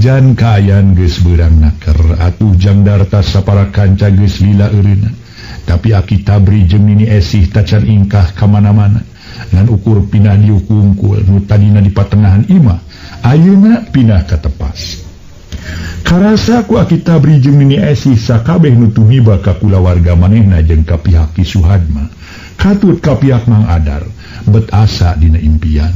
Najan kaayaan geus beurang naker atuh Jang Darta sapara kanca geus lila eureuna. Tapi Aki Tabri jeung Nini Esih tacan ingkah ka mana-mana. Ngan ukur pindah diuk wungkul nu tadina di patengahan imah, ayeuna pindah ka tepas. Karasa ku Aki Tabri jeung Nini Esih sakabeh nu tumiba ka kulawarga manehna jeung ka pihak Ki Suhadma. Katut ka pihak Mang Adar, bet asa dina impian.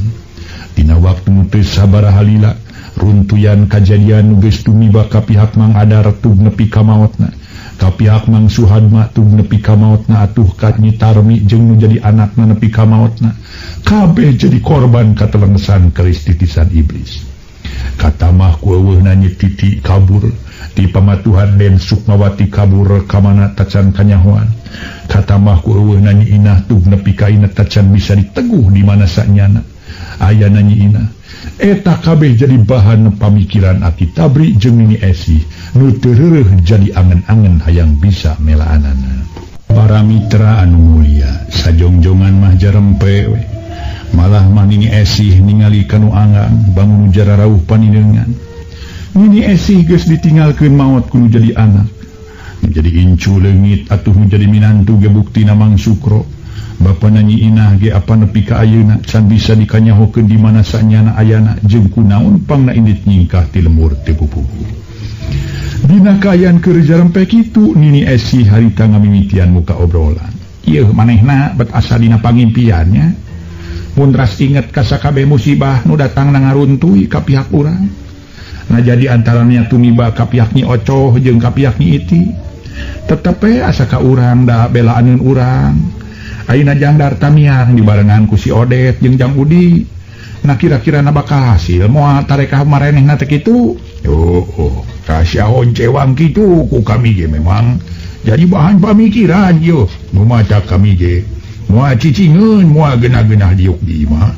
Dina waktu nu teu sabaraha lila, runtuyan kajadian nu geus tumiba ka pihak Mang Adar tug nepi ka maotna. Ka pihak Mang Suhadma tug nepi ka maotna atuh ka Nyi Tarmi jeung nu jadi anakna nepi ka maotna. Kabeh jadi korban katelengsan keris titisan iblis. Katamah ku eueuhna Nyi Titi kabur, di pamatuhan Den Sukmawati kabur ka mana tacan kanyahoan. Katamah ku eueuhna Nyi Inah tug nepi ka ayeuna tacan bisa diteguh di mana sanyana. Ayana Nyi Inah. Eta kabeh jadi bahan pamikiran Aki Tabri jeung Nini Esih nu teu reureuh jadi angen-angen hayang bisa melaanana. Para mitra anu mulia, sajongjongan mah jarempe we. Malah mah Nini Esih ningali kanu anggang bangun jararauh paninengan. Nini Esih geus ditinggalkeun maot ku nu jadi anak. Nu jadi incu leungit atuh nu jadi minantu ge buktina Mang Sukro. Bapana Nyi Inah ge apa nepi ka ayeuna can bisa dikanyahokeun di mana sanyana ayana jeung kunaon pangna indit nyingkah ti lembur teu pupuhu. Dina kaayaan keur jarempe kitu Nini Esih harita ngamimitian muka obrolan. Ieu manehna bet asa dina pangimpiannya. Mun ras inget ka sakabeh musibah nu datang na ngaruntuy ka pihak urang. Nah jadi antaranya tumiba ka pihak Nyi Ocoh jeung ka pihak Nyi Iti. Tetep we asa ka urang da belaaneun urang. Ayeuna Jang Darta miang dibarengan ku si Odet jeung Jang Udi. Nah kira-kira na bakal hasil moal tarekah marenehna teh kitu. Oh, oh, rahasia honcewang kitu ku kami ge memang jadi bahan pamikiran yo. Nu maca kami ge moal cicingeun moal genah-genah diuk di imah.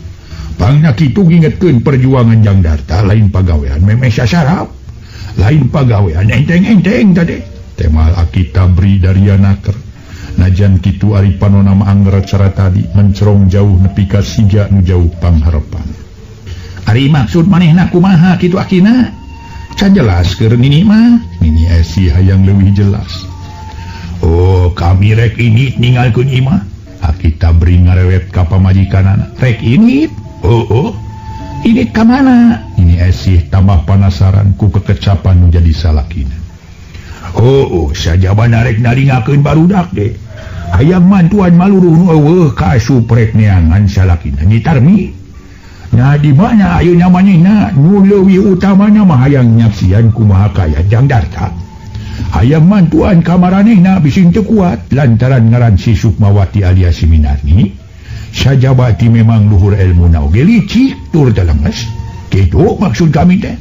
Pangna kitu ngingetkeun perjuangan Jang Darta lain pagawean memeh sasarap. Lain pagawean enteng-enteng tadi. Temal Aki Tabri daria naker. Najan kitu ari panona mah angger cara tadi mencerong jauh nepi ka siga nu jauh pangharepan. Ari maksud manehna kumaha kitu akina? Can jelas keur Nini mah. Nini Esih hayang leuwih jelas. Oh, kami rek init ninggalkeun imah. Aki Tabri ngarewet ka pamajikanana. Rek init? Oh, oh. Init ka mana? Nini Esih tambah panasaran ku kekecapan nu jadi salakina. Oh, oh, sajabana rek naringakeun barudak ge. Hayang mantuan maluruh nu eueuh ka asup rek neangan salakina Nyi Tarmi. Nah di mana ayeuna manehna nu leuwih utamana mah hayang nyaksian kumaha kaya Jang Darta. Hayang mantuan ka maranehna bising teu kuat lantaran ngaran si Sukmawati alias si Minarni. Sajabati memang luhur ilmuna oge licik tur telenges. Kitu maksud kami teh.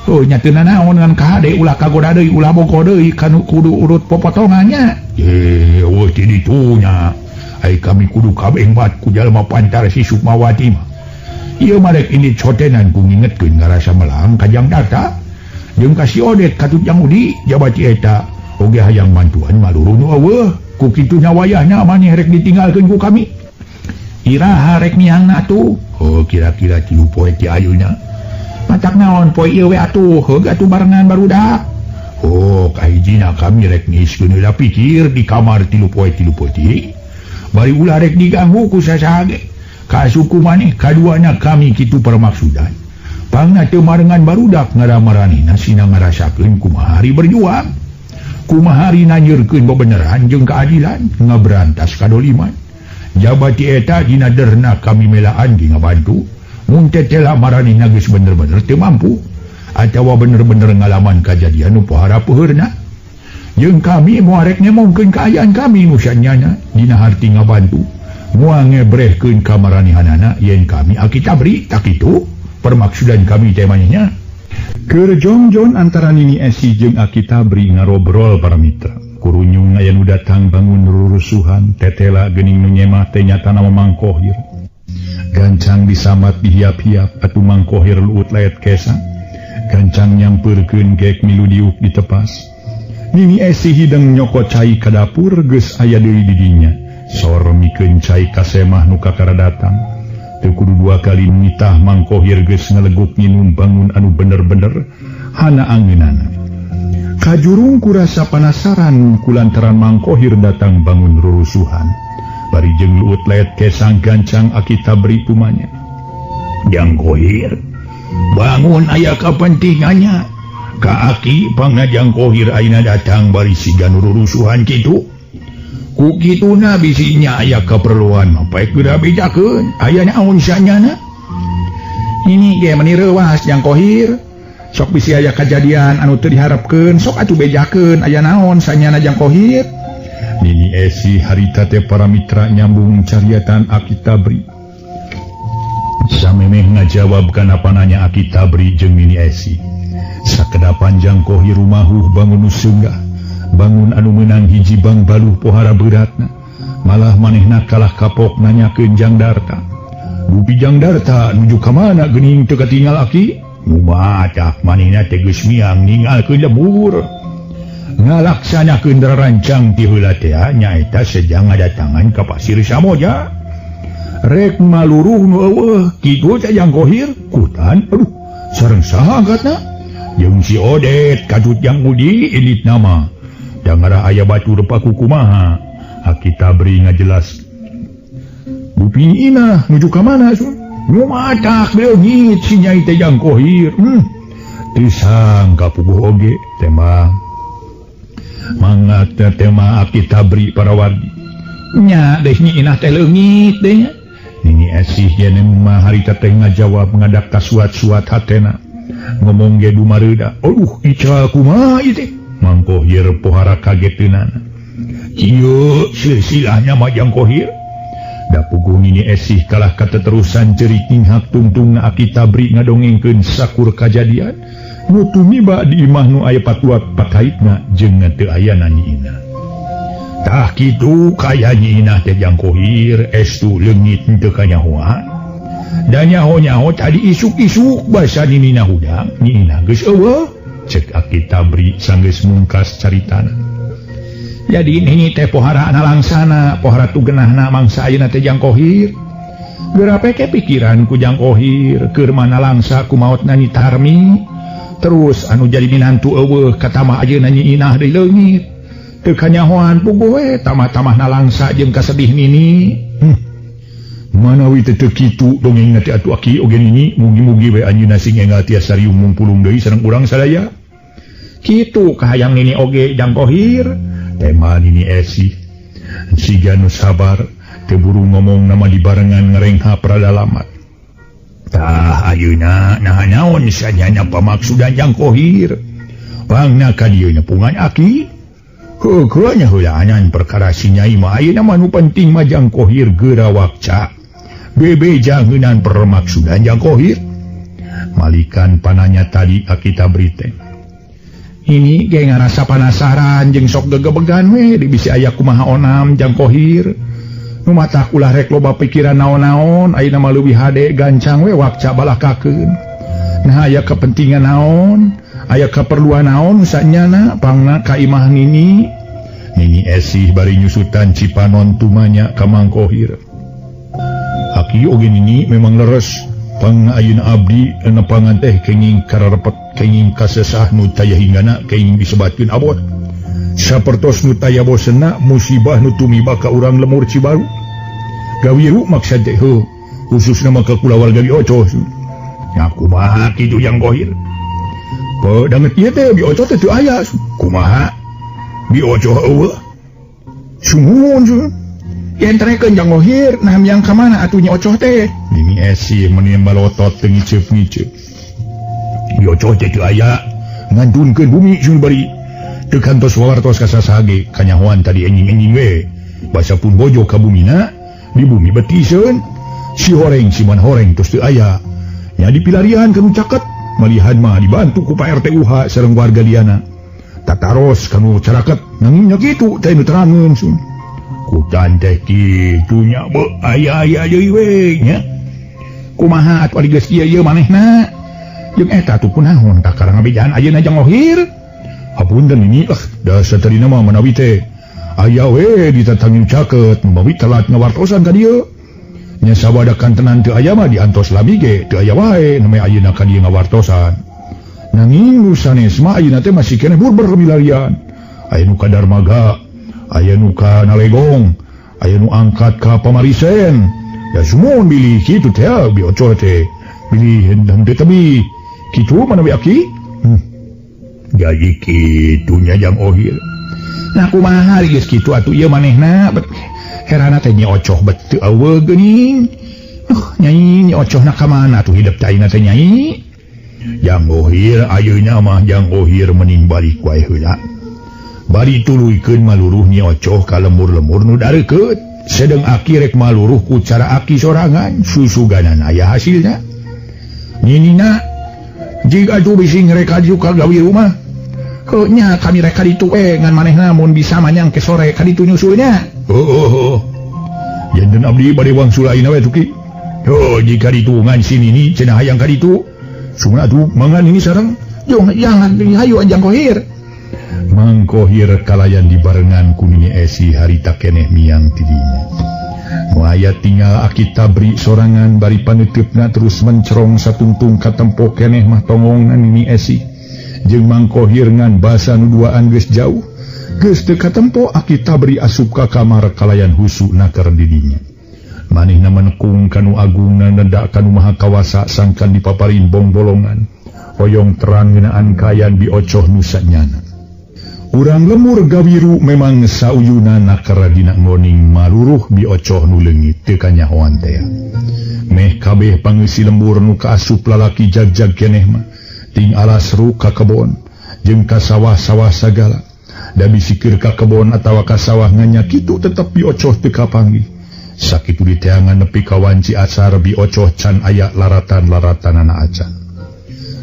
Oh, nya teu nanaon ngan kahade ulah kagoda deui ulah bogo deui kanu kudu urut popotongannya. Eueuh ti ditunya. Ai kami kudu kabeh bat ku jalma pantar si Sukmawati mah. Ieu mah rek ini cotenan ku ngingetkeun ngarasa melang ka Jang Darta. Jeung ka si Odet katut Jang Udi jabati eta oge hayang mantuan maluruh nu eueuh. Ku kitu nya wayahna maneh rek ditinggalkeun ku kami. Iraha rek miangna atuh? Oh, kira-kira 3 poe ti ayeuna. Matak naon poe ieu we atuh, heug atuh barengan barudak. Oh, kahijina kami rek ngiskeun heula pikir di kamar 3 poe 3 poe ti. Bari ulah rek diganggu ku sasaha ge. Ka suku maneh kaduana kami kitu permaksudan. Pangna teu marengan barudak ngaramaranehna sina ngarasakeun kumaha hari berjuang. Kumaha hari nanyeurkeun bebeneran jeung keadilan ngaberantas kadoliman. Jabati eta dina derna kami melaan ge ngabantu. Mun tetela maranehna geus bener-bener teu mampu atawa bener-bener ngalaman kajadian nu pohara peuheurna. Jeung kami moal rek ngemongkeun kaayaan kami nu sanyana dina harti ngabantu. Moal ngebrehkeun ka maranehanana yen kami Aki Tabri tak kitu permaksudan kami teh manehna. Keur jongjon antara Nini Esih jeung Aki Tabri ngarobrol para mitra. Kurunyung aya nu datang bangun rurusuhan tetela geuning nu nyemah teh nyatana Mamang Kohir. Gancang disamat dihiap-hiap atuh Mang Kohir luut laet kesa. Gancang nyampeurkeun gek milu diuk ditepas. Nini Esih hideng nyokot cai ka dapur geus aya deui di dinya. Sor mikeun cai ka semah nu kakara datang. Teu kudu dua kali nitah Mang Kohir geus ngaleguk nginum bangun anu bener-bener hana angeunana. Kajurung kurasa panasaran kulantaran Mang Kohir datang bangun rurusuhan. Bari jeung luut leet kesang gancang Aki Tabri tumanya. Jang Kohir, bangun aya kapentingannya. Ka Aki pangajang Kohir ayeuna datang bari siga nu rurusuhan kitu. Ku kituna bisinya aya keperluan mah geura bejakeun aya naon sanyana. Ini ge meuni reuwas Jang Kohir. Sok bisi aya kajadian anu teu diharepkeun sok atuh bejakeun aya naon sanyana Jang Kohir. Nini Esi harita teh para mitra nyambung cariatan Aki Tabri. Samemeh ngajawab kana pananya Aki Tabri jeung Nini Esi. Sakedapan Jang Kohir rumahuh bangun nu seunggah, bangun anu meunang hiji bang baluh pohara beratna. Malah manehna kalah kapok nanyakeun Jang Darta. Dupi Jang Darta nuju ka mana geuning teu katingal Aki? Ngumatak manehna teh geus miang ningalkeun lembur. Ngalaksanakeun rancang ti heula teh nyaeta sejang ngadatangan ka Pasir Samoja. Rek maluruh nu eueuh kitu teh Jang Kohir kutan aduh sareng saha angkatna? Jeung si Odet kadut Jang Udi elit nama. Dangarah aya batur paku kumaha? Aki Tabri ngajelas. Dupi Inah nuju ka mana sun? Ngumatak leungit si Nyai teh Jang Kohir. Teu sangka puguh oge tema. Mangga teh tema Aki Tabri para wargi. Nya deh Nyi Inah teh leungit deh nya. Nini Esih yen mah harita teh ngajawab ngadak kasuat-suat hatena. Ngomong ge dumareuda. Aduh ical kumaha ieu teh? Mang Kohir pohara kageteunana. Kieu silsilahnya mah Jang Kohir. Da puguh Nini Esih kalah kateterusan ceurik ninghak tungtungna Aki Tabri ngadongengkeun sakur kajadian nu tumiba di imah nu aya patuat pakaitna jeung teu ayana Nyi Inah. Tah kitu kaya Nyi Inah teh Jang Kohir estu leungit teu kanyahoan. Da nyaho-nyaho tadi isuk-isuk basa Nini hudang Nyi Inah geus eueuh. Cek Aki Tabri sanggeus mungkas caritana. Jadi nini teh pohara nalangsana, pohara tugenahna mangsa ayeuna teh Jang Kohir. Geura peke pikiran ku Jang Kohir, keur mana langsa ku maotna Nyi Tarmi. Terus anu jadi minantu eueuh katamah ayeuna Nyi Inah deui leungit. Teu kanyahoan puguh we tamah-tamah nalangsa jeung kasedih nini. Manawi teh teu kitu dongengna teh atuh Aki oge nini, mugi-mugi we anjeunna sing enggal tiasa riung mungpulung deui sareng urang sadaya. Kitu kahayang nini oge Jang Kohir. Tema Nini Esi siga nu sabar teu buru ngomong nama dibarengan ngarengha pradalamat. Tah ayeuna naha naon sanyana pamaksudan Jang Kohir. Pangna ka dieu nepungan Aki. Heuh nya heulaanan perkara si Nyai mah ayeuna mah nu penting mah Jang Kohir geura wakca. Bebeja ngeunan permaksudan Jang Kohir. Malikan pananya tadi Aki Tabri teh. Ini ge ngarasa panasaran jeung sok gegebegan we di bisi aya kumaha onam Jang Kohir. Nu matak ulah rek loba pikiran naon-naon ayeuna mah leuwih hade gancang we wakca balakakeun. Nah aya kepentingan naon, aya keperluan naon sanyana pangna ka imah nini. Nini Esih bari nyusutan Cipanon tumanya ka Mang Kohir. Aki oge nini memang leres. Pang ayeuna abdi nepangan teh kenging kararepet kenging kasesah nu taya hinggana kenging disebatkeun abot. Sapertos nu taya bosenna musibah nu tumiba ka urang lemur Cibaru. Gawiru maksad teh heuh khususna mah ka kulawarga Bioco. Nya kumaha kitu Jang Kohir? Pedanget ieu teh Bioco teh teu aya. Kumaha? Bioco eueuh. Sungguh sungguh. Dientrekeun Jang Kohir, nah miang ka mana atuh Nyi Ocoh teh? Nini Esi meuni balotot teu ngiceup-ngiceup. Bioco teh teu aya, ngantunkeun bumi sun bari. Teu kantos wawartos ka sasaha ge, kanyahoan tadi enjing-enjing we. Basa pun bojo ka bumina, di bumi betiseun. Si horeng si man horeng tos teu aya. Nya dipilarian ka nu caket, malihan mah dibantu ku Pak RT UH sareng warga liana. Tataros ka nu caraket, nanging nya kitu teh nu terangeun sun. Kutan teh kitu nya beuh aya-aya deui we nya. Kumaha atuh ari geus ieu ieu manehna? Jeung eta atuh kunaon tah karang ngabejaan ayeuna Jang Kohir? Hapunten ini ah dasar tadina mah manawi teh aya we ditatangin caket mawi telat ngawartosan ka dieu. Nya sabada kantenan teu aya mah diantos lami ge teu aya wae namanya ayeuna ka dieu ngawartosan. Nanging nu sanes mah ayeuna teh masih keneh burber milarian. Aya nu ka Darmaga, aya nu ka Nalegong, aya nu angkat ka Pamarisen. Ya sumuhun bilih kitu teh Bi Ocoh teh. Bilih henteu tebih. Kitu manawi aki? Jadi kitunya Jang Ohir. Nah kumaha geus kitu atuh ieu manehna herana teh Nyi Ocoh bet teu eueuh geuning. Nyai Nyi Ocohna ka mana atuh hidep teh ayeuna teh Nyai? Jang Ohir ayeuna mah Jang Ohir mending balik wae heula. Bari tuluykeun maluruh Nyi Ocoh ka lembur-lembur nu dareukeut. Sedeng aki rek maluruh ku cara aki sorangan susuganan aya hasilna. Ninina jig atuh bisi ngrek aju ka gawi rumah. Heuh nya kami rek ka ditu we ngan manehna mun bisa manyang ke sore ka ditu nyusulnya. Heuh. Janten abdi bade wangsul ayeuna we tuh ki. Heuh jika ditu ngan si Nini cenah hayang ka ditu. Sungguh atuh mangan ini sareng. Jong jangan hayu Jang Kohir. Mang Kohir kalayan dibarengan ku Nini Esi harita keneh miang tidinya. Nu aya tinggal aki Tabri sorangan bari paneuteup terus mencerong satungtung katempo keneh mah tongongna Nini Esi. Jeung Mang Kohir ngan basa nu duaan geus jauh. Geus teu katempo aki Tabri asup ka kamar kalayan husu naker didinya. Manehna menekung kanu agungna nedak kanu maha kawasa sangkan dipaparin bongbolongan. Hoyong terang ngeunaan kaayaan Bi Ocoh nu sanyana. Urang lemur gawiru memang sauyuna nakara dina ngoning maluruh Bi Ocoh nu leungit teu kanyahoan teh. Meh kabeh pangeusi lembur nu kaasup lalaki jag-jag keneh mah ting alas ruk ka kebon jeung ka sawah-sawah sagala. Da bisi keur ka kebon atawa ka sawah nganya kitu tetep Bi Ocoh teu kapanggih. Sakitu diteangan nepi ka wanci asar Bi Ocoh can aya laratan-laratanana acan.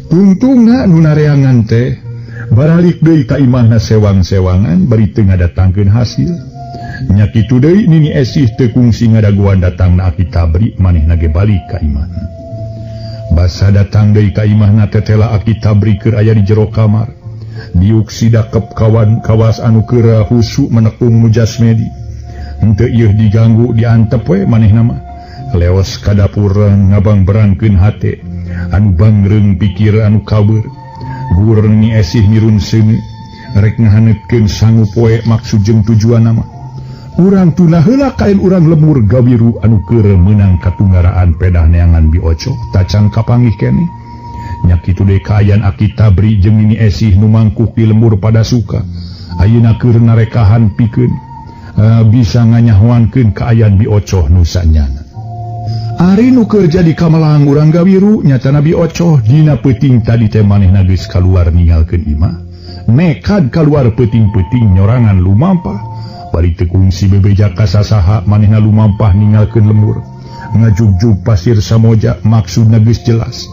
Tungtungna nu nareangan teh baralik deui ka imahna sewang-sewangan bari teu ngadatangkeun hasil. Nya kitu deui Nini Esih teu kungsi ngadaguan datangna aki Tabri manehna ge balik ka imahna. Basa datang deui ka imahna tetela aki Tabri keur aya di jero kamar. Diuk sidakep kawan kawas anu keur husu menekung mujasmedi. Henteu ieu diganggu diantep we manehna mah. Leos ka dapur ngabangberangkeun hate anu bangreung pikir anu kabeur. Gur Nini Esih mirun seuneu rek ngahaneutkeun sangu poe maksud jeung tujuanna mah. Urang tuna heula kain urang lemur gawiru anu keur meunang katunggaraan pedah neangan Bi Ocoh tacan kapanggih keneh. Nya kitu deui kaayaan aki Tabri jeung Nini Esih nu mangkuh di lembur pada suka. Ayeuna keur narekahan pikeun bisa nganyahoankeun kaayaan Bi Ocoh nu sanyana. Ari nu keur jadi kamelang urang gawiru nyatana Bi Ocoh dina peuting tadi teh manehna geus kaluar ninggalkeun imah. Nekad kaluar peuting-peuting nyorangan lumampah. Bari teu kungsi bebeja ka sasaha manehna lumampah ninggalkeun lembur. Ngajugjug pasir samoja maksudna geus jelas.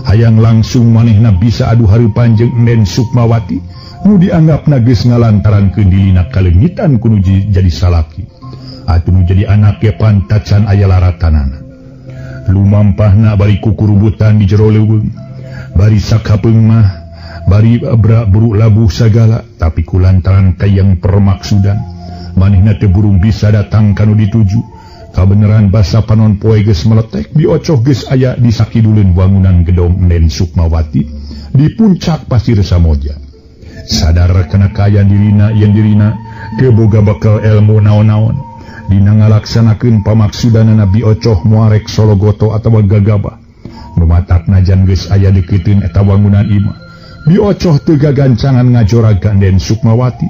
Hayang langsung manehna bisa adu hareupan jeung Enden Sukmawati nu dianggapna geus ngalantarankeun dilina kaleungitan kudu jadi salaki. Atuh nu jadi anak ge pan tacan aya laratanana. Lumampahna bari kukurubutan di jero leuweung. Bari sakapeung mah bari buru labuh sagala tapi kulantaran kayang permaksudan manehna teu burung bisa datang kanu dituju. Kabeneran basa panon poe geus meletek Bi Ocoh geus aya di sakiduleun wangunan gedong Enden Sukmawati di puncak pasir Samoja. Sadar kana kaayaan dirina yen dirina teu boga bekal ilmu naon-naon. Dina ngalaksanakeun pamaksudanana Bi Ocoh moarek sologoto atawa gagabah. Nu matak najan geus aya deukeuteuun eta wangunan imah. Bi Ocoh teu gagancangan ngajorag ka Enden Sukmawati.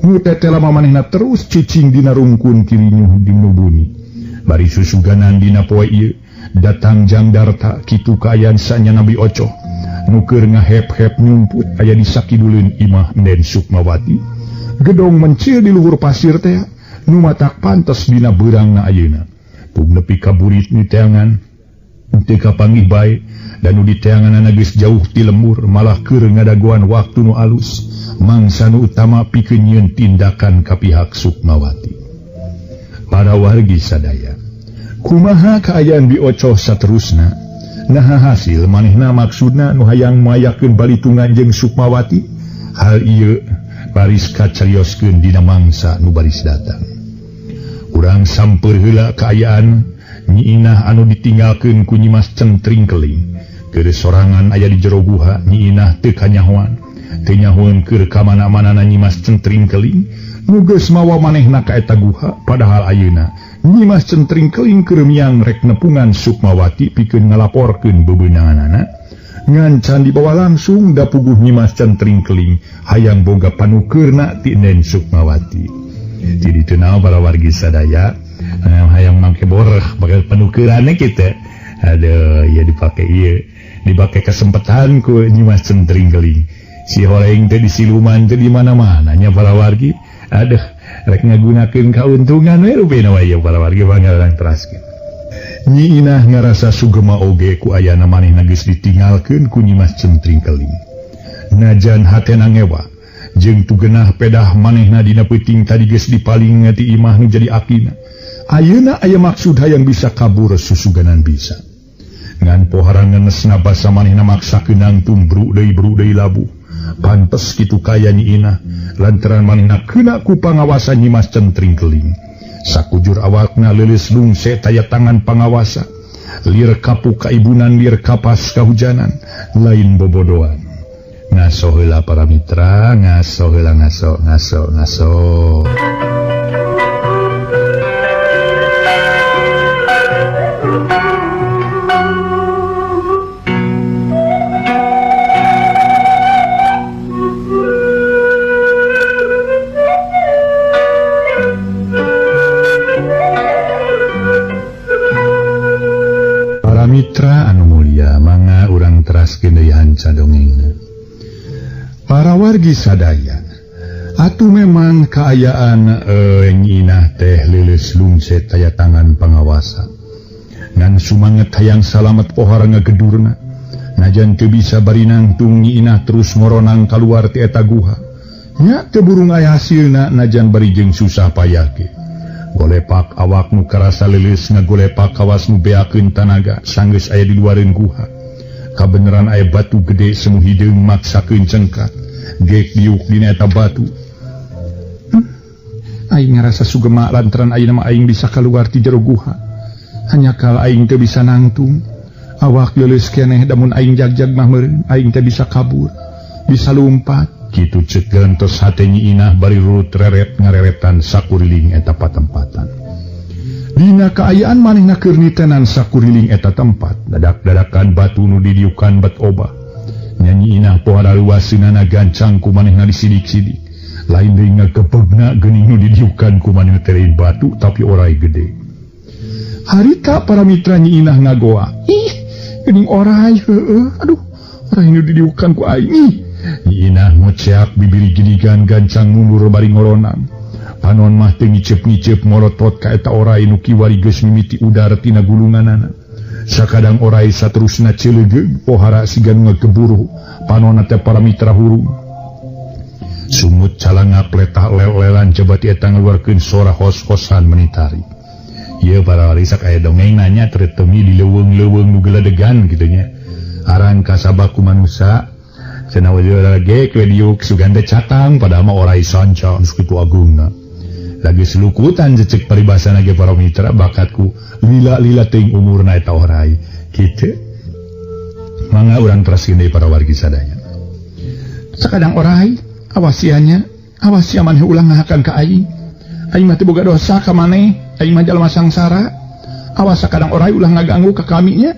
Nu tetela manehna terus cicing dina rungkun kirinyuh dinubuni. Bari susuganan dina poe ieu datang Jang Darta kitu kaayaan sanyana Bi Ocoh. Nu keur ngahep-hep nyumput aya di sakiduleun imah Enden Sukmawati. Gedong mencil di luhur pasir teh nu matak pantes dina beurangna ayeuna. Tug nepi ka burit niteangan teu kapanggih bae dan nu diteanganana geus jauh ti lembur malah keur ngadaguan waktu nu alus mangsa nu utama pikeun nyieun tindakan ka pihak Sukmawati. Para wargi sadaya, kumaha kaayaan Bi Ocoh saterusna? Naha hasil manehna maksudna nu hayang mayakeun balitungan jeung Sukmawati? Hal ieu baris kacarioskeun dina mangsa nu baris datang. Urang samper heula kaayaan Nyi Inah anu ditinggalkeun ku Nyi Mas Centring Keling. Keur sorangan aya di jero guha, Nyi Inah teu kanyahoan. Teu nyahoeun keur ka mana-manana Nyi Mas Centring Keling nu geus mawa manehna ka eta guha, padahal ayeuna Nyi Mas Centring Keling keur miang rek nepungan Sukmawati pikeun ngalaporkeun bebeunanganana. Ngan can dibawa langsung da puguh Nyi Mas Centring Keling hayang boga panukeurna ti Nen Sukmawati. Ti ditu naon para wargi sadaya hayang mangke boreh bakal panukeurana kitu. Aduh, ya dipake ieu, dipake kesempatan ku Nyi Mas Centring Keling. Si horeng teh di siluman teh di mana-mana nya para wargi. Aduh, rek ngagunakeun kauntungan we rupina we para wargi mangga urang teraskeun. Nyi Inah ngarasa sugema oge ku ayana manehna geus ditinggalkeun ku Nyi Mas Centring Keling. Najan hatena ngewa jeung tugenah pedah manehna dina peuting tadi geus dipaling ti imah nu jadi akina. Ayeuna aya maksud hayang bisa kabur susuganan bisa. Ngan pohara ngenesna basa manehna maksakeun nangtung bruk deui labuh. Pantes kitu kaya Nyi Inah lantaran manehna kena ku pangawasan Nyi Mas Centring Keling. Sakujur awakna leuleus lungse taya tangan pangawasa. Lir kapuk kaibunan lir kapas kahujanan lain bobodoan. Ngaso heula para mitra, ngaso heula ngaso ngaso ngaso. Para mitra anu mulia, mangga urang teraskeun deui hanca dongengna. Para wargi sadaya, atuh memang kaayaan Nyi Inah teh leuleus lungse taya tangan pangawasa. Ngan sumanget hayang salamet pohara ngagedurna. Najan teu bisa bari nangtung Nyi Inah terus ngoronang kaluar ti eta guha. Nya teu burung aya hasilna najan bari jeung susah payah ge. Golepak awak nu karasa leuleus ngagolepak kawas nu beakeun tanaga sanggeus aya di luareun guha. Kabeneran aya batu gede semu hideung maksakeun cengkat. Gek diuk dina eta batu. Aing ngarasa sugema lantaran ayeuna mah aing bisa kaluar ti jero guha. Hanya kal aing teu bisa nangtung. Awak leuleus keneh damun aing jagjag mah meureun aing teh bisa kabur, bisa lumpat. Kitu ceuk gentos hate Nyi Inah bari rurut reret ngareretan sakuriling eta patempatan. Dina kaayaan manehna keur nitenan sakuriling eta tempat, dadak-dadakan batu nu didiukan bat obah. Nya Nyi Inah pohara luaseunana gancang ku manehna disidik-sidik. Lain deui ngagebegna geuning nu didiukan ku manehna teh lain batu tapi orai gede. Harita para mitra Nyi Inah ngagoa. Ih, geuning orai heueuh. Aduh, orai nu didiukan ku aing. Ih. Nyi Inah ngoceak bibiri giligan gancang mundur bari ngoronang. Panon mah teu ngiceup-ngiceup morotot ka eta orai nu kiwari geus mimiti udar tina gulunganana. Sakadang orai saterusna ceulegeug pohara siga nu ngageburu panonna teh para mitra hurung. Sumut calangap letah lel-lelan coba ti eta ngaluarkeun sora hos-hosan menitari. Ieu para warisak aya dongeng nanya tertemi di leuweung-leuweung nu geledegan kitu nya. Arang kasabaku manusa cenah we ge diuk sugan teh catang padahal mah orai sanca sakitu agungna. Lagi selukutan cecek paribasana ge para mitra bakatku lila-lila teuing umurna eta orai kitu. Mangga urang teraskeun deui para wargi sadaya. Sakadang orai awas sia nya, awas sia maneh ulah ngahakan ka aing. Aing mah teu boga dosa ka maneh, aing mah jalma sangsara. Awas sakadang orai ulah ngaganggu ka kami nya.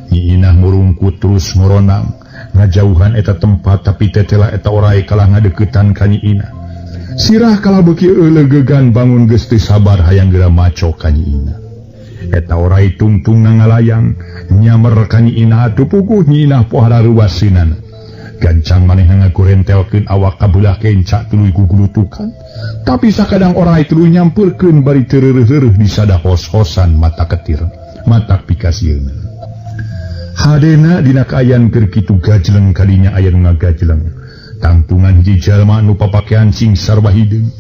Nyi Inah murungkut terus ngoronang ngajauhan eta tempat tapi tetela eta orai kalah ngadeukeutan ka Nyi Inah. Sirah kalah beuki eulegegan bangun geus teu sabar hayang geura maco ka Nyi Inah. Eta orai tungtungna ngalayang nyamer ka Nyi Inah atuh puguh Nyi Inah pohara reuwaseunana. Gancang manehna ngagorentelkeun awak kabelah kenca tuluy gugulutukan. Tapi sakadang orai tuluy nyampeurkeun bari teu reureuh-reureuh disada hos-hosan mata ketir, mata pikasieuna. Hadena dina kaayaan keur kitu gajleng kadinya aya nu ngagajleng. Tangtungan hiji jalma nu papakean sing sarba hideung.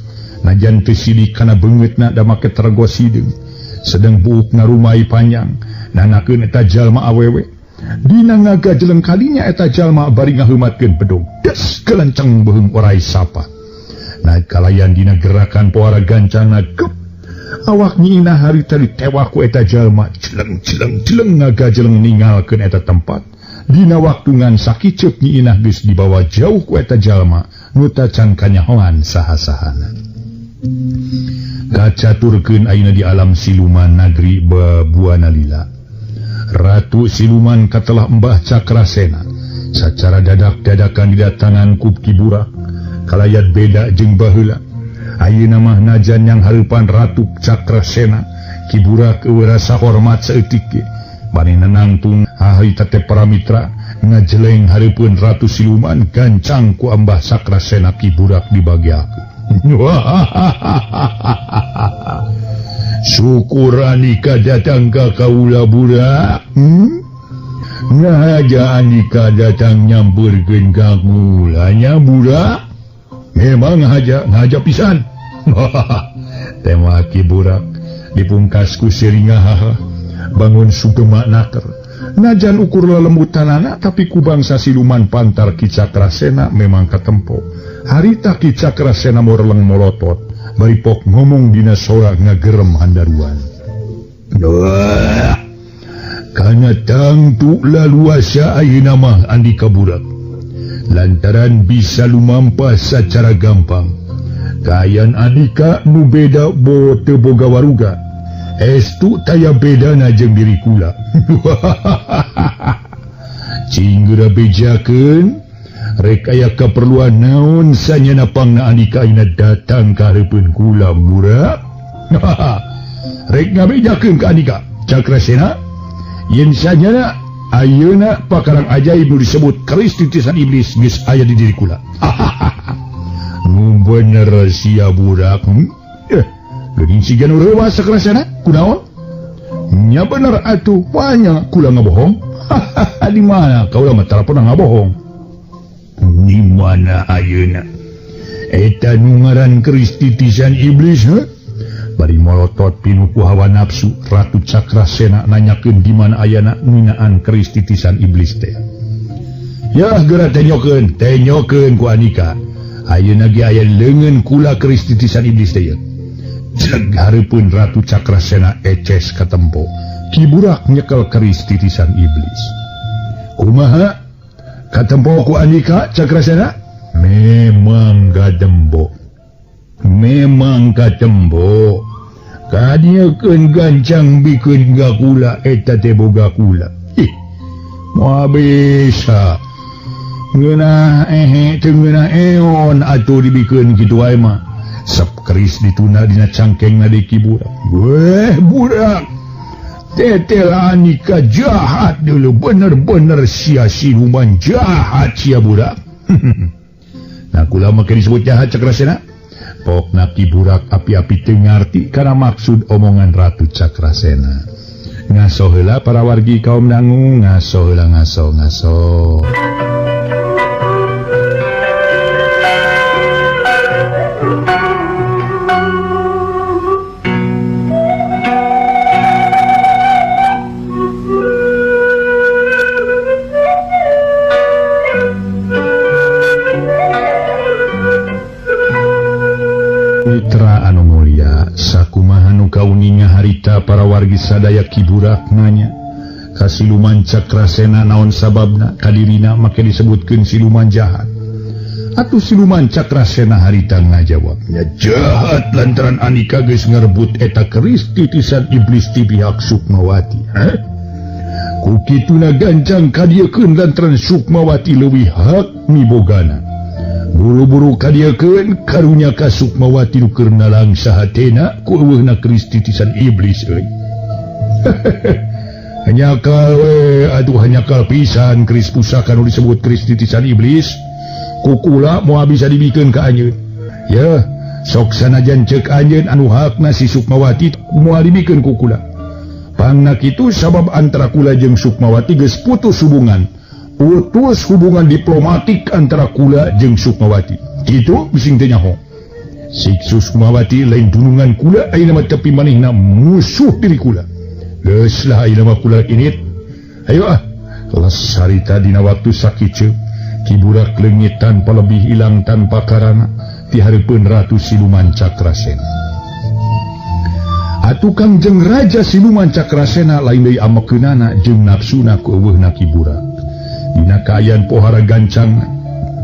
Najan teu sidik kana beungeutna da make tergos hideung. Sedeng buukna rumai panjang, nanakeun eta jalma awewe. Dina ngagajleng kadinya eta jalma bari ngaheumatkeun bedog. Des kelenceng beuheung orai sapa. Naik kalayan dina gerakan pohara gancangna gep. Awak Nyi Inah harita ditewak ku eta jalma jeleng jeleng jeleng ngagajeleng ninggalkeun eta tempat. Dina waktu ngan sakiceup Nyi Inah geus dibawa jauh ku eta jalma nu tacan kanyahoan saha-sahana. Kacaturkeun ayeuna di alam siluman nagri Buana Lila. Ratu Siluman katelah Mbah Cakrasena sacara dadak-dadakan didatangan ku Ki Burak kalayat beda jeung baheula. Ayeuna mah najan yang hareupan Ratu Cakrasena Ki Burak eueuh rasa hormat saeutik ge. Manehna nangtung harita teh para mitra ngajeleng hareupeun Ratu Siluman gancang ku Mbah Cakrasena Ki Burak dibagiakeun. Syukur Andika datang ka kaula budak. Ngahaja Andika datang nyamperkeun ka kula nya budak. Memang ngahaja pisan. Tema Ki Burak dipungkas ku siringahaha bangun sugema naker. Najan ukur lelembutanana tapi ku bangsa siluman pantar Ki Cakrasena memang katempo. Harita Ki Cakrasena morleng molotot bari pok ngomong dina sora ngagerem handaruan. Kana tangtu laluasa ayeuna mah Andika Burak. Lantaran bisa lumampas secara gampang. Kaayaan Andika nu beda bo teu boga waruga. Estu taya bedana jeung diri kula. Cing geura bejakeun rek aya kaperluan naon sanyana pangna Andika ayeuna datang ka hareupeun kula burak. Rek ngabejakeun ka Andika Cakrasena yen sanyana ayeuna pakarang ajaib nu disebut keris titisan iblis geus aya di diri kula. Nu bener sia budak. Geuning siga nu reuwas Cakrasena kunaon? Nya bener atuh banyak kula ngabohong. Di mana kaula mah tara pernah ngabohong. Di mana ayeuna eta nu ngaran keris titisan iblis heuh? Bari molotot pinuh ku hawa nafsu Ratu Cakrasena nanyakeun di mana ayana nginaan keris titisan iblis teh. Yah geura tenyokeun, tenyokeun ku Andika. Ayeuna ge aya leungeun kula keris titisan iblis teh. Jleg hareupeun Ratu Cakrasena eces katempo. Ki Burak nyekel keris titisan iblis. Kumaha? Katempo ku Andika Cakrasena? Memang gadembo. Memang katempo. Kadieukeun gancang bikeun gakula eta teh boga kula. Ih, moal bisa. Ngeunah ehe teu ngeunah eon atuh dibikeun kitu wae mah. Sep keris dituna dina cangkengna deui Ki Burak. Weh budak. Tetel Andika jahat dulu bener-bener sia siluman jahat sia budak. Nah kula mah disebut jahat Cakrasena. Pokna Ki Burak api-api teu ngarti kana maksud omongan Ratu Cakrasena. Ngaso heula para wargi kaum dangu, ngaso heula ngaso ngaso. Mitra anu mulia, sakumaha nu kauninga harita para wargi sadaya Ki Burak nanya ka siluman Cakrasena naon sababna kadirina make disebutkeun siluman jahat. Atuh siluman Cakrasena harita ngajawabnya jahat lantaran Andika geus ngarebut eta keris titisan iblis ti pihak Sukmawati. Heh? Ku kituna gancang kadiekeun lantaran Sukmawati leuwih hak mibogana. Buru-buru kadiekeun karunya ka Sukmawati nu keur nalangsa hatena ku eueuhna keris titisan iblis euy. Hanyakal we atuh hanyakal pisan keris pusaka nu disebut keris titisan iblis. Ku kula moal bisa dibikeun ka anjeun. Yeuh, sok sanajan ceuk anjeun anu hakna si Sukmawati moal dibikeun ku kula. Pangna kitu sabab antara kula jeung Sukmawati geus putus hubungan. Putus hubungan diplomatik antara kula jeung Sukmawati. Kitu bising teu nyaho. Sik Sukmawati lain dunungan kula ayeuna mah tapi manehna musuh diri kula. Geus lah ayeuna mah kula init. Ayo ah. Kelas harita dina waktu sakiceup Ki Burak leungit tanpa lebih ilang tanpa karana ti hareupeun Ratu Siluman Cakrasena. Atuh Kangjeng Raja Siluman Cakrasena lain deui amekeunana jeung nafsuna ku euweuhna Ki Burak. Dina kaayaan pohara gancang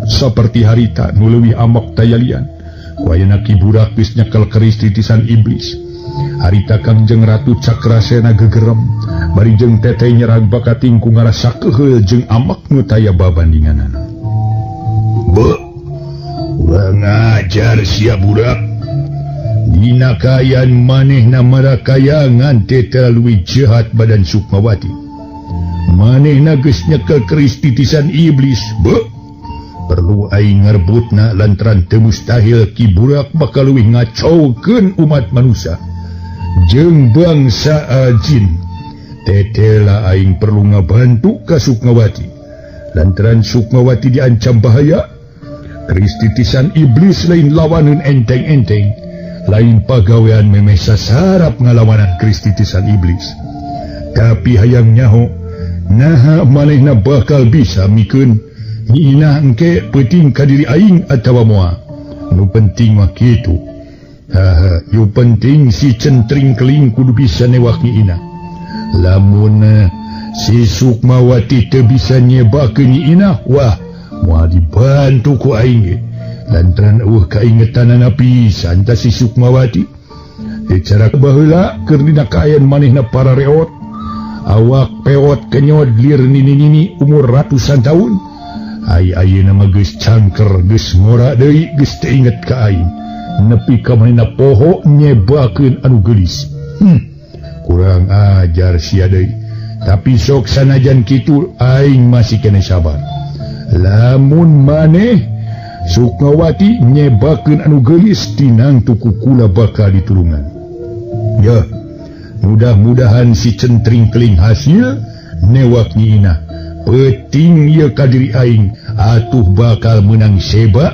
saperti harita nu leuwih amek tayalian. Ku ayeuna Ki Burak geus nyekel keris titisan iblis. Harita Kangjeng Ratu Cakrasena gegerem bari jeung teteh nyerag bakating ku ngarasa keheul jeung amek nu taya babandinganana. Beuh, urang ngajar sia budak. Dina kaayaan manehna marakayangan teh terlalu jahat badan Sukmawati. Manehna geus nyekel keris titisan iblis. Beuh, perlu aing ngarebutna lantaran teu mustahil Ki Burak bakal leuwih ngacaukeun umat manusia jeung bangsa jin. Tetela aing perlu ngabantu ka Sukmawati lantaran Sukmawati diancam bahaya. Keris titisan iblis lain lawaneun enteng-enteng, lain pagawean memeh sasarap ngalawanan keris titisan iblis. Tapi hayang nyaho naha manehna bakal bisa mikeun Nyi Inah engke peuting ka diri aing atawa moal. Nu penting mah kitu. Haha, yu penting si Centring Keling kudu bisa newak Nyi Inah. Lamun si Sukmawati teu bisa nyebakeun Nyi Inah, wah moal dibantu ku aing ge. Lantaran eueuh kaingetanana pisan ta si Sukmawati. Secara baheula keur dina kaayaan manehna para reot, awak peot kenyot lir nini-nini umur ratusan tahun. Ai ayeuna mah geus cangker, geus ngora deui, geus teu inget ka aing. Nepi ka manehna poho nyebakeun anu geulis. Kurang ajar sia deui. Tapi sok sanajan kitu aing masih kene sabar. Lamun maneh Sukmawati nyebakeun anu geulis tinang tuku kula bakal ditulungan. Ya, mudah-mudahan si Centring Keling hasil newak Nyi Inah. Peuting ieu ka diri aing atuh bakal meunang seba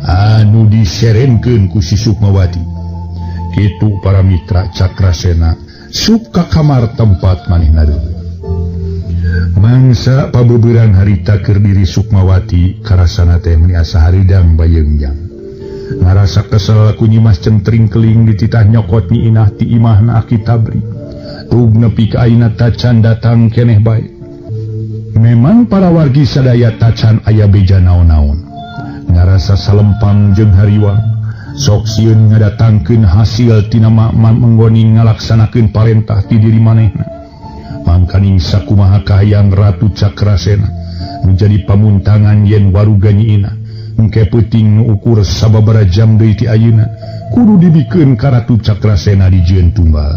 anu diserenkeun ku si Sukmawati. Kitu para mitra Cakrasena sup ka kamar tempat manehna deui. Mangsa pabeberang harita keur diri Sukmawati karasana teh meuni asa haridang bayeungjang. Ngarasa kesel ku Nyimas Centring Keling dititah nyokot Nyi Inah ti imahna Aki Tabri. Tug nepi ka ayeuna tacan datang keneh bae. Memang para wargi sadaya tacan aya beja naon-naon. Ngarasa salempang jeung hariwang. Sok sieun ngadatangkeun hasil tina menggoni ngalaksanakeun parentah ti diri manehna. Mangkaning sakumaha kahayang Ratu Cakrasena menjadi pamuntangan yen waruga Nyi Inah. Engke peuting nu ukur sababaraha jam deui ti ayeuna kudu dibikeun ka Ratu Cakrasena dijieun tumbal.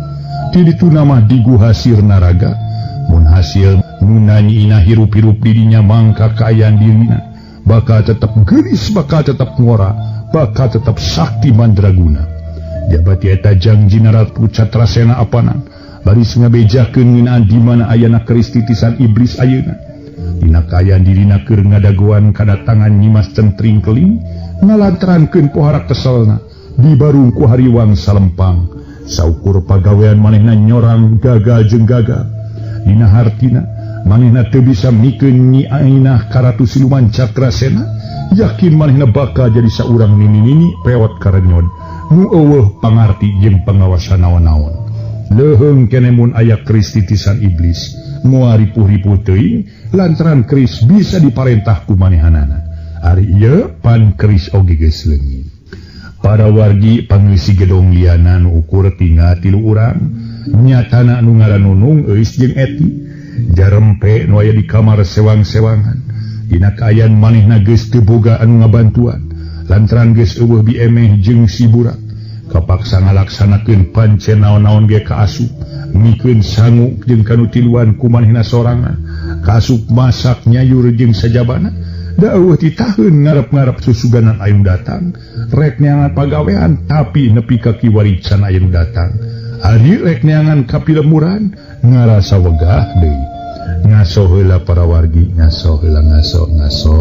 Ti dituna mah di Guha Sirnaraga. Mun hasil nuna Nyi Inah hirup-hirup dirinya mangka kaayaan dirina bakal tetep geulis, bakal tetep ngora, bakal tetep sakti mandraguna. Jabati eta jangjina Ratu Cakrasena apanan baris ngabejakeun ngeunaan di mana ayana keris titisan iblis ayeuna. Dina kaayaan dirina keur ngadagoan kadatangan Nyimas Centring Keling ngalantarankeun pohara keselna dibarung ku hariwang salempang. Saukur pagawean manehna nyorang gagal jeung gagal. Dina hartina manehna teu bisa mikeun Nyi Inah ka Ratu Siluman Cakrasena, yakin manehna bakal jadi saurang nini-nini pewot karenyod nu eueuh pangarti jeung pengawasan naon-naon. Leuheung kene mun aya keris titisan iblis moal ripuh-ripuh teuing lantaran keris bisa diparentah ku manehanana. Ari ieu pan keris oge geus leungit. Para wargi pangeusi gedong liana nu ukur tinggal 3 urang nyatana nu ngaran Nunung Euis jeung Eti jarempe nu aya di kamar sewang-sewangan. Dina kaayaan manehna geus teu boga anu ngabantuan lantaran geus eueuh biemeh jeung si Burak. Kapaksa ngalaksanakeun pancen naon-naon ge kaasup mikeun sangu jeung kanu tiluan ku manehna sorangan, kaasup masak nyayur jeung sajabana. Da eueuh titaheun ngarep-ngarep susuganan aya nu datang rek neangan pagawean tapi nepi ka kiwari can aya nu datang. Ari rek neangan kapilemuran ngarasa wegah deui. Ngaso heula para wargi, ngaso heula, ngaso ngaso.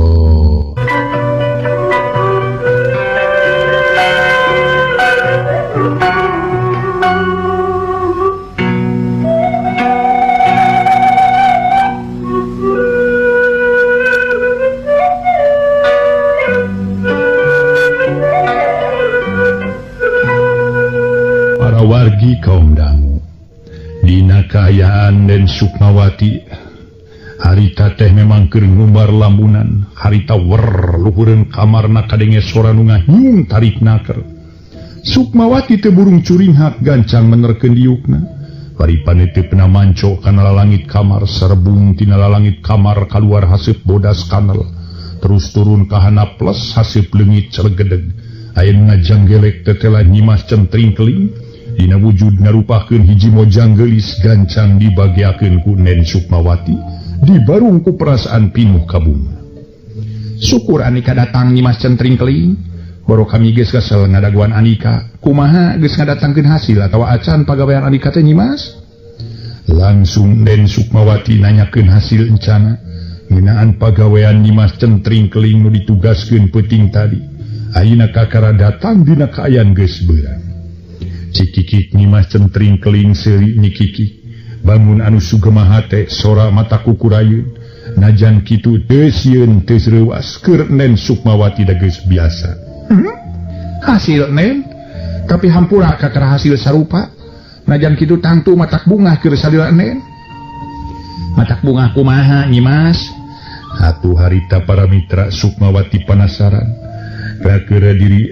Wargi kaum dangu Dina kaayaan Den Sukmawati harita teh memang keur ngumbar lambunan harita wer luhureun kamarna kadenge sora nu ngahiung tarik naker. Sukmawati teu burung curinghak gancang menerkeun diukna. Bari panete pena manco kana lalangit kamar serebung tina lalangit kamar kaluar haseup bodas kanel terus turun ka handap plus haseup leungit celegedeg. Aya nu ngajanggelek tetela Nyimas Centring Keling dina wujud ngarupakeun hiji mojang geulis gancang dibageakeun ku Nen Sukmawati dibarung ku perasaan pinuh kabunga. Syukur Anika datang Nyimas Centring Keling. Boro kami geus kesel ngadaguan Anika. Kumaha geus ngadatangkeun hasil atawa acan pagawean Anika teh Nyimas? Langsung Den Sukmawati nanyakeun hasil encana ngeunaan pagawean Nyimas Centring Keling nu ditugaskeun peuting tadi. Ayeuna kakara datang dina kaayaan geus beurang. Cikikik Nyimas Centring Keling seuri nyikikik. Bangun anu sugema hate sora mata kukurayeun. Najan kitu teu sieun teu reuas keur Nen Sukmawati da geus biasa. Hasil Nen, tapi hampura kakara hasil sarupa. Najan kitu tangtu matak bungah keur salila Nen. Matak bungah kumaha Nyimas? Atuh harita para mitra Sukmawati panasaran. Rakeureun diri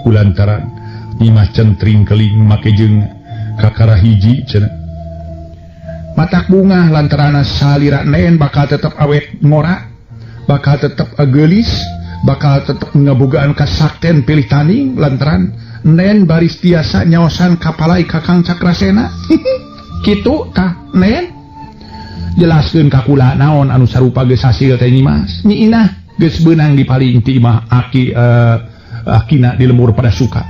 kulantaran Nyimas Centring Keling make jeung kakara hiji cenah. Matak bungah lantaran salira Nen bakal tetep awet ngora, bakal tetep geulis, bakal tetep ngabogaan kasakten pilih tanding lantaran Nen baris tiasa nyaosan kapalai Kakang Cakrasena. Kitu tah Nen. Jelaskeun ka kula naon anu sarupa geus hasil teh Nyimas. Nyi Inah geus beunang dipaling ti imah aki akina di lembur pada suka.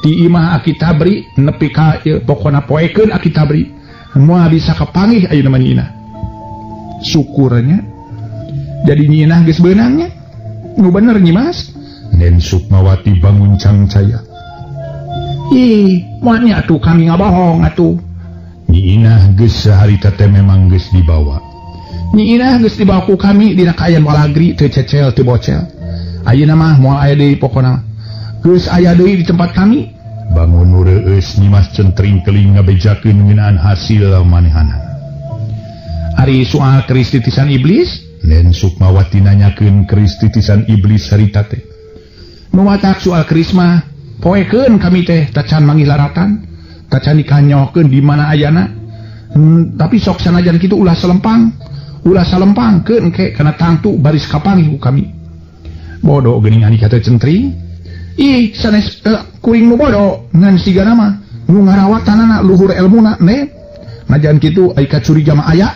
Ti imah aki Tabri nepi ka pokona poekeun aki Tabri. Moal bisa kapanggih ayeuna mah Nyi Inah. Syukurnya jadi Nyi Inah geus beunangnya. Nu bener Nyimas. Nen Sukmawati bangun cangcaya. Ih, moalnya atuh kami ngabohong atuh. Nyi Inah geus saharita teh memang geus dibawa. Nyi Inah geus dibawa ku kami dina kaayaan walagri teu cecel teu bocel. Ayeuna mah moal aya deui pokona. Geus aya deui di tempat kami. Bangun nu reueus Nyimas Centring Keling ngabejakeun ngeunaan hasil manehanana. Ari soal keris titisan iblis? Nen Sukmawati nanyakeun keris titisan iblis harita teh. Nu matak soal keris mah poekeun kami teh tacan manggih laratan, tacan dikanyohkeun di mana ayana. Tapi sok sanajan kitu ulah selempang, ulah salempang keun engke kana tangtu baris kapanggih ku kami. Bodoh geuning Anika teh Centring. Ih, sanes kuring nu bodoh ngan sigana mah nu ngarawatanana luhur elmuna Nen. Najan kitu ai kacuriga mah aya.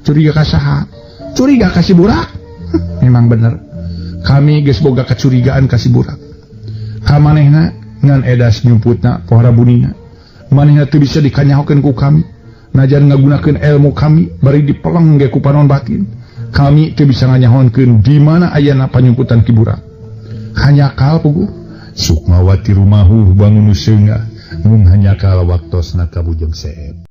Curiga ka saha? Curiga ka si burak. Memang bener. Kami geus boga kacurigaan ka si burak. Ka manehna ngan edas nyumputna pohara bunina. Manehna teu bisa dikanyahokeun ku kami. Najan ngagunakeun ilmu kami bari dipeleng ge ku panon batin. Kami teu bisa nganyahonkeun di mana ayana panyumputan ki burak. Hanyakal puguh. Sukmawati rumahuh bangun nu seungah mung hanyakal waktosna ka Bujeng Seep.